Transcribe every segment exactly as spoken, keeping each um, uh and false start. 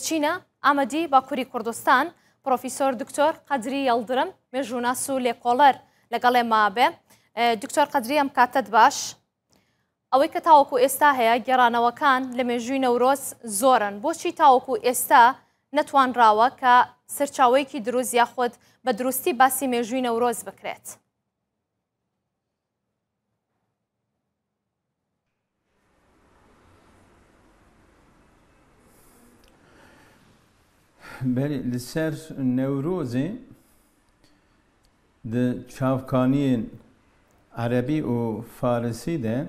Çîne, Amedî, Bakurî Kurdistan, Profesor Doktor Qedrî Yildirim, mêjûnas û lêkoler legelê me be. E, Doktor Qedrî, em katet baş. ئەوەی کە تاوەکو ئێستا هەیە، گێڕانەوەکان لە مێژووی نەورۆز زۆرن. بۆچی تاوەکو ئێستا نەتوانراوە کە سەرچاوەیەکی دروست یاخود بە دروستی باسی مێژووی نەورۆز بکرێت؟ Belê, li ser Newrozê di çavkaniyên erebî û farisî de,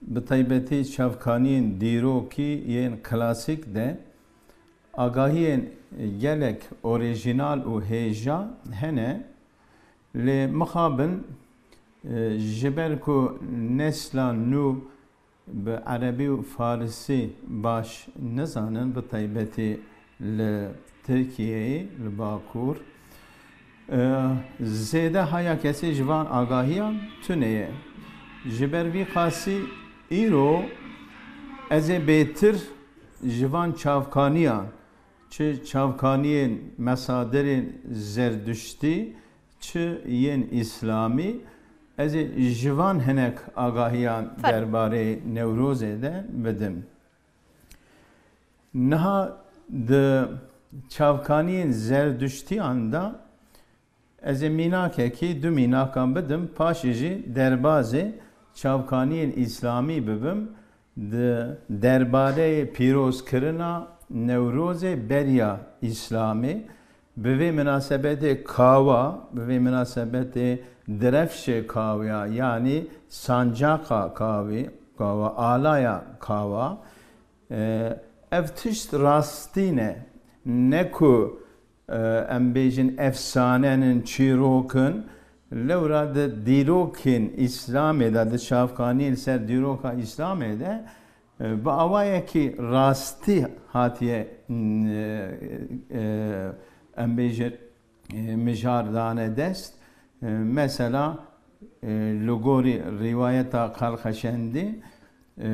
bi taybetî çavkaniyên dîrokî yên klasîk de, agahiyên gelek orîjînal û hêja hene, lê mixabin, e, ji ber ku nesla nû bi erebî û farisî baş nizanin, bi taybetî li Tirkiyeyê, li Bakur, e, zêde haya kesê ji van agahiyan tune ye. Ji ber vî qasî îro ez ê bêtir ji van çavkaniyan, çi çavkaniyên mesadirên zerduştî, çi yên îslamî, ez ê ji van hinek agahiyan Fer. derbarê Newrozê de bidim. Niha di çavkaniyên zerduştiyan de ez ê mînakekî, du mînakan bidim, paşê jî derbazê çavkaniyên îslamî bibim. Di derbareyê pîrozkirina Newrozê beriya Îslamê, bi vê minasebetê kawa, bi vê minasebetê direfşê kawiya, yanî sancaqa kawî, kawa, alaya kawa, e, ev tişt rastî ne. Ne ku, e, em bêjin efsanenin, çîrokin, lewra di dîrokên Îslamê de, di çavkaniyên ser dîroka Îslamê de, e, bi awayekî rastî hatiye, e, e, em bêjin, e, mijar dane dest. E, mesela, e, li gorî rîwayeta Qelxeşendî, e,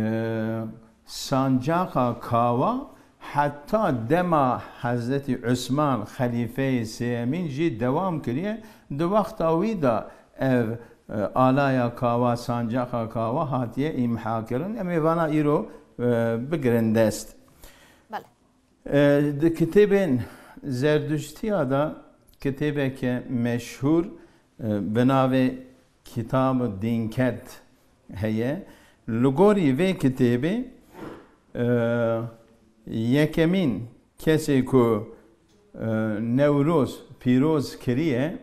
sancaqa kawa heta dema Hezretî Usman, xelîfeyê sêyemîn jî dewam kiriye. Di wexta wî de ev, e, alaya kawa, sancaqa kawa hatiye îmha kirin. Em ê vana îro, e, bigirin dest. Belê. E, di kitêbên Zerduştiya de kitêbeke meşhûr, e, bi navê Kitab-ı Dinket heye. Li gorî vê kitêbê, e, yekemîn kesê ku, e, Newroz pîroz kiriye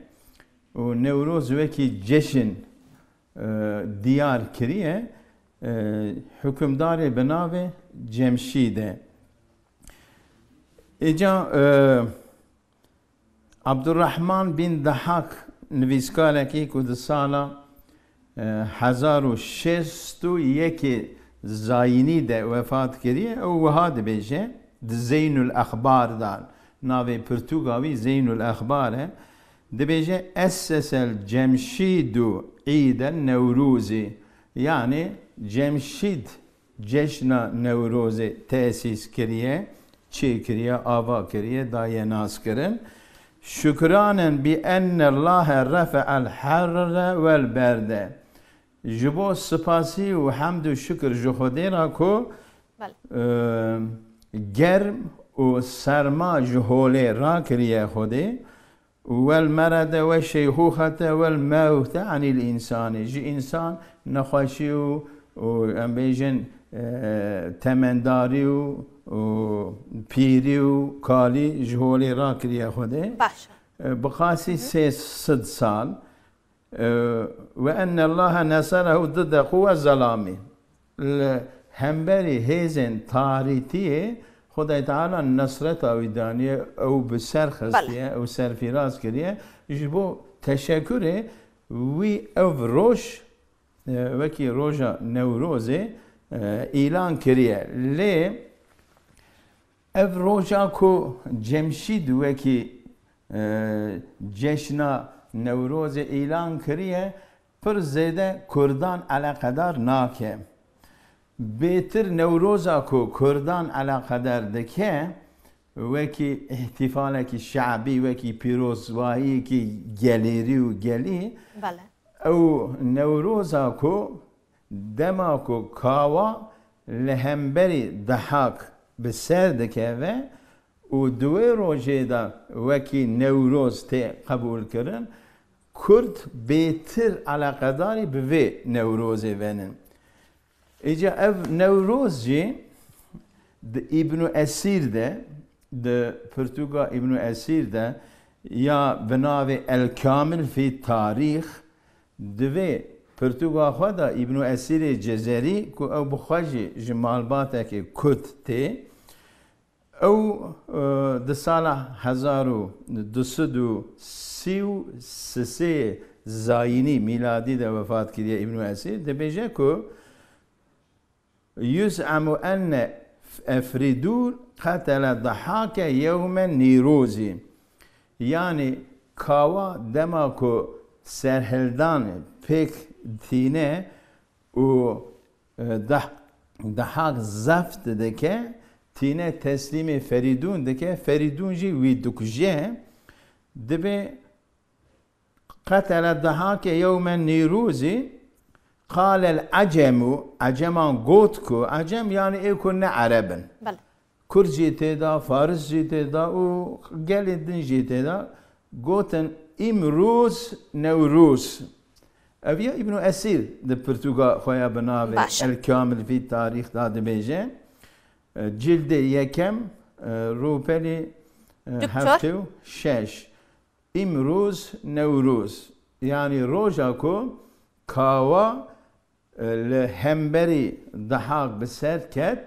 û Newroz wekî ceşin, e, diyar kiriye, e, hukimdarê bi navê Cemşîd e. Îca, e, Abdurrahman bin Dahak, nivîskarekî ku di sala, e, hezar û şêst û yekê zayînî de wefat kiriye, ew wiha dibêje, di Zeynul Exbar de, navê pirtûka wî Zeynul Exbar e, dibêje, "Essesel Cemşîdu Îden Newrûzî", yanî Cemşîd ceşna Newrozê tesîs kiriye, çêkiriye, ava kiriye, daye naskirin. Şukranen bi enne Allahe refe'el herre vel berde. Ji bo sipasî û hemd û şukir ji Xwedê re ku, Belê. e, germ û serma ji holê rakiriye Xwedê. Wel merede we şeyhûxete wel mewte anîl însanî. Ji însan nexweşî û, û em bêjin, e, temendarî û, û pîrî û kalî ji holê rakiriye Xwedê. Baş e. E, bi qasî sê sed sal, e, "Ve enne Allahe neserehu didde quwwe zelamî." Li hemberî hêzên tarîtiyê Xwedayê Teala nesreta wî daniye, ew bi ser xistiye, Belê. ew serfîraz kiriye. Ji bo teşekurê wî ev roj, e, wekî roja Newrozê, e, îlan kiriye. Lê ev roja ku Cemşîd wekî, e, ceşna Newrozê îlan kiriye, pir zêde Kurdan eleqedar nake. Bêtir Newroza ku Kurdan eleqedar dike, wekî îhtîfalekî şe'bî, wekî pîrozbahiyekî gelêrî û gelî, Bele. ew Newroza ku dema ku kawa li hemberî Dihak bi ser dikeve û di wê rojê de wekî Newroz tê qebûlkirin, Kurd bêtir eleqedarî bi vê Newrozê venin. Îca ev Newroz jî di Îbnû Esîr de, di pirtûka Îbnû Esîr de ya bi navê El Kamil fî Tarîx, di vê pirtûka xwe de Îbnû Esîrê Cezerî ku ew bi xwe jî ji malbatekê Kurd tê, Ew, e, di sala hezar û du sed û sî û sê zayînî mîladî de wefat kiriye Îbnû Esîr, dibêje ku yuz'emu enne Efrîdûn qetele Dihake yewme Nîrozî. Yanî kawa dema ku serhildan pêk tîne û, e, Dah-, Dahak zeft dike, tîne teslîmê Ferîdûn dike, Ferîdûn jî wî dikuje. Dibê qetele Dahake yewme Nîrûzî, qalel ecemû, Eceman got ku, Ecem, yanî ê ku ne Ereb in. Bele. Kurd jî tê de, Faris jî tê de û gelê din jî tê de. Gotin, Îmrûz Newrûz. Ev ya Îbnû Esîr di pirtûka xwe ya bi navê Baş e. El Kamil fî Tarîx de dibêje. E, cildê yekem, e, rûpelî, e, Doktor. Heftê û şeş. Îmrûz Newrûz. Yanî roja ku kawa, e, li hemberî Dihak bi ser ket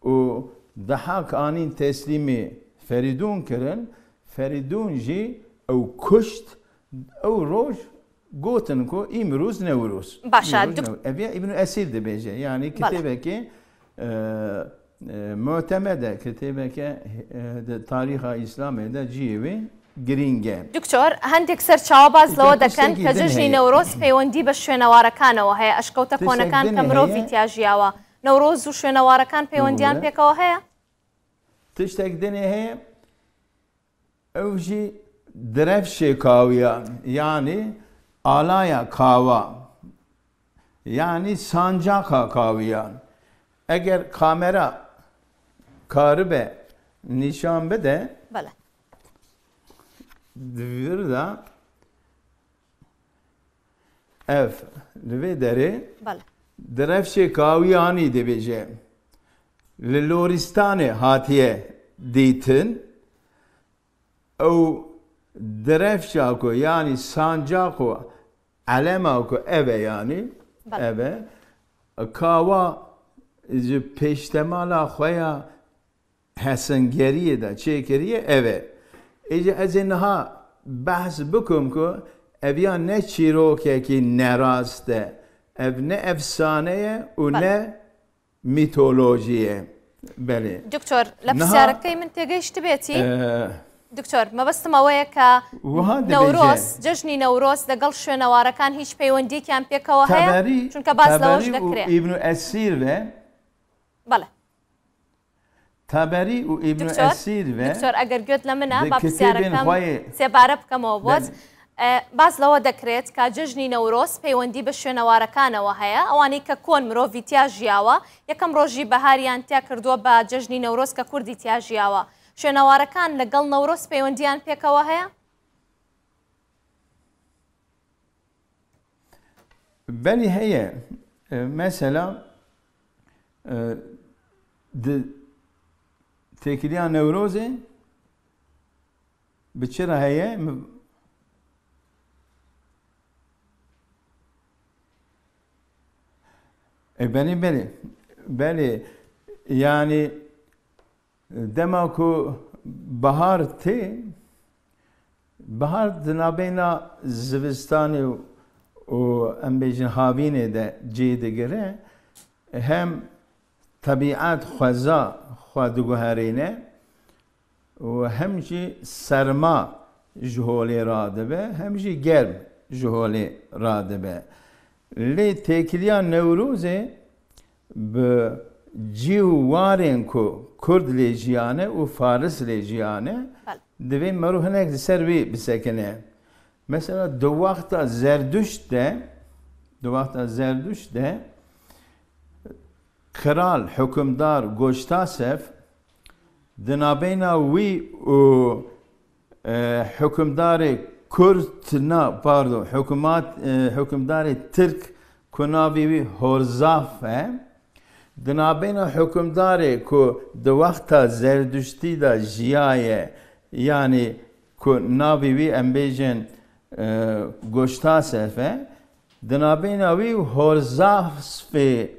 û Dihak anîn teslîmî Ferîdûn kirin. Ferîdûn jî ew kuşt, ew roj gotin ku Îmrûz Newrûz. Baş e, Îmrûz dok- Newrûz. Ev ya Îbnû Esîr dibêje. Yanî Bele. Kitêbekê, e, e, mutemed e, kitêbeke, e, di tarîxa Îslamê de cihê wê girîng e. دکتۆر، هەندێک سەرچاوە باز لەوە دەکەن کە جەژنی نەورۆز پەیوەندی بە شوێنەوارەکانەوە هەیە، ئەشکەوتە کۆنەکان کە مرۆڤی تیا ژیاوە. نەورۆز و شوێنەوارەکان پەیوەندیان پێکەوە هەیە؟ Tiştek dinê heye, ew jî direvşê kawiyan, yanî alaya kawa, yanî sancaqa kawiyan. Eger kamera karibe nîşan bide, Bele. di vir de ev, li vê derê Bele. direvşê kawiyanî dibêje. Li Loristanê hatiye dîtin. Ew direvşa ku, yanî sancaq û elema ku ev e, yanî Bele. ev e, kawa ji pêştemala xwe ya hesengeriyê de çêkiriye, ev e. Êca ez ê niha behs bikim ku ev ya ne çîrokekî nerast e, ev ne efsane ye û Bele. ne mîtolojî ye. Belê. دکتۆر، لە Niha, پرسیارەکەی من تێگەیشتبێتی؟ e, دکتۆر، مەبەستم ئەوەیە کە wiha dibêje. نەورۆز، جەژنی نەورۆز لەگەڵ شوێنەوارەکان هیچ پەیوەندیەکیان پێکەوە هەیە؟ تەبەری، چونکە باز لەوەش تەبەری û دەکرێت. ئیبن ئەسیر ve بەڵێ. Teberî û Îbn دکتۆر، Esîr ve دکتۆر، ئەگەر گوێت لە منە، di با kitêbên پرسیارەکەم xwe yê سێبارە بکەمەوە بۆت. Belê. ئە، باز لەوە دەکرێت کە جەژنی نەورۆز پەیوەندی بە شوێنەوارەکانەوە هەیە، ئەوانەی کە کۆن مرۆڤی تیا ژیاوە، یەکەم ڕۆژی بەهاریان تیا کردووە بە جەژنی نەورۆز کە کوردی تیا ژیاوە. شوێنەوارەکان لەگەڵ نەورۆز پەیوەندیان پێکەوە هەیە؟ Belê heye. E, mesela, e, di têkiliya Newrozê bi çi re heye? Mi-, E, belê, belê. Belê. Yanî, Dema ku bihar tê, bihar di navbeyna zivistanê û, û em bêjin havînê de cih digire, hem tebîet xweza xwe diguherîne û hem jî serma ji holê radibe, hem jî germ ji holê radibe. Lê têkiliya Newrozê bi cî û warên ku Kurd lê jiyane û Faris lê jiyane, Belê. Divê mero hinek li ser wî bisekine. Mesela di wexta Zerduşt de, di wexta Zerduşt de Kral, hukimdar Goştasev, di nabeyna wî û, e, hukimdarê Kurd, na, pardon, hukmat, e, hukimdarê Tirk ku navê wî Horzaf e, di nabeyna hukimdarê ku di wexta Zerduştî de jiyaye, yanî ku navê wî em bêjin, e, Goştasev e, di nabeyna wî û Horzafê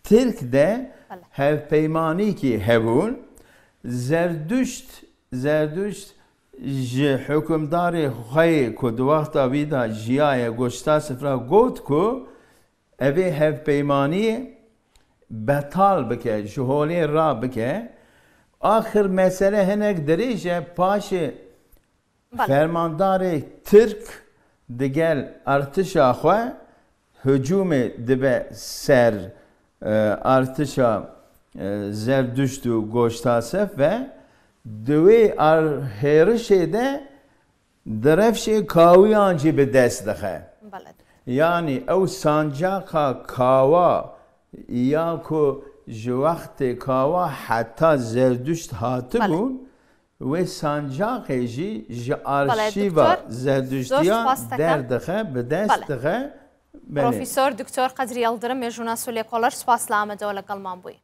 Tirk de Belê. Hevpeymanîkî hebûn. Zerduşt, Zerduşt ji hukimdarê xwe yê ku di wexta wî de jiyaye Goştasev re got ku evê hevpeymaniyê betal bike, ji holê rabike. Axir mesele hinek dirêj e, paşê Belê. Fermandarê Tirk digel artişa xwe hicûmê dibe ser, e, artişa, e, Zerduşt û Goştasev ve di wê ar-, hêrişê de direvşê kawiyan jî bi dest dixe. Belê. Yanî ew sancaqa kawa ya ku ji wextê kawa heta Zerduşt hatibûn, Belê. Wê sancaqê jî ji Belê, arşîva doktor, zor Zerduştiya spas dikim. Derdixe, bi dest Belê. Dixe. Belê. Profesor Doktor Qedrî Yildirim, mêjûnas û lêkoler, spas li Amedê û legelman bûyî.